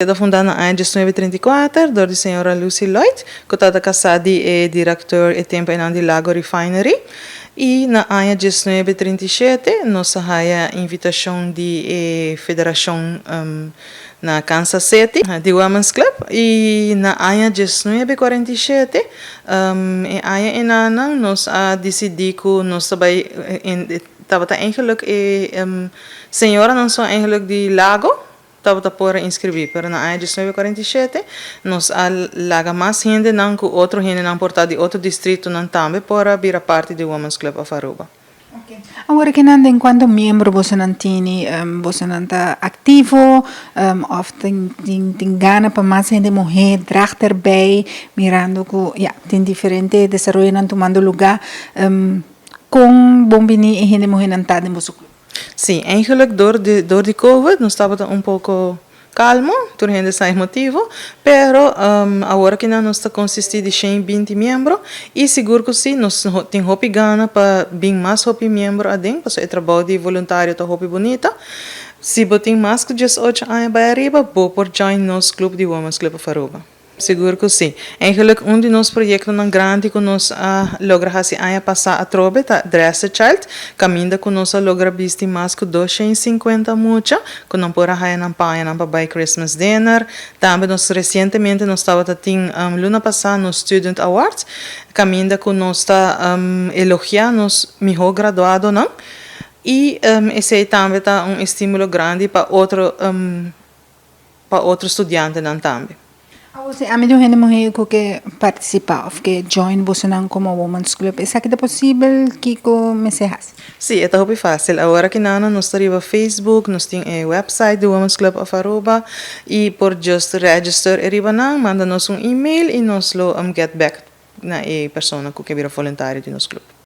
Keda fundá na aña 1934 dor di señora Lucy Lloyd, ku tabata kasá di e direktor e tempu einan di Lago Refinery. I na aña 1937 nos a haya invitashon di e federashon na Kansas City di Women's Club i na aña 1947, e aña enanan, nos a disidí ku nos ta bai, tabata eigenlijk e señoranan so eigenlijk di Lago tabata por a inskribí, pero na aña 1947 nos a laga mas hendenan ku otro hendenan por ta di otro distritonan tambe por a bira parti di Women's Club of Aruba. Okay. Awor akinan, den kuantu miembro bosonan tini, bosonan ta aktivo òf tin gana pa mas hende muhé draag erbij, mirando ku, ja, tin diferente desaroyonan tumando lugá, kon bon bini e hende muhénan ta den boso klup? Sí, eigenlijk door di COVID nos tabata un poko kalmo, tur hende sa e motivo, pero awor akinan nos ta konsistí di 120 miembro i sigur ku sí, nos tin hopi gana pa bin mas hopi miembro aden, pasobra e trabou di voluntario ta hopi bunita. Si bo tin mas ku 18 aña bai ariba, bo por join nos klup di Women's Club of Aruba. Sigur ku sí. Eigenlijk un di nos proyektonan grandi ku nos a logra hasi aña pasá atrobe ta Dress a Child, kaminda ku nos a logra bisti mas ku 250 mucha, ku nan por a haya nan pañanan pa bai Christmas dinner. Tambe nos resientemente nos tabata tin luna pasá nos Student Awards, kaminda ku nos ta elogiá nos mihó graduadonan i esei tambe ta un estímulo grandi pa otro studiantenan tambe. Awor, si ami ta un hende muhé ku ke partisipá òf ke join bosonan komo Women's Club, esaki ta posibel? Kiko mester hasi? Sí, e ta hopi fásil. Awor akinan nos ta riba Facebook, nos tin e website di Women's Club of Aruba i por just register riba nan, manda nos un email i nos lo get back na e persona ku ke bira voluntario di nos klup.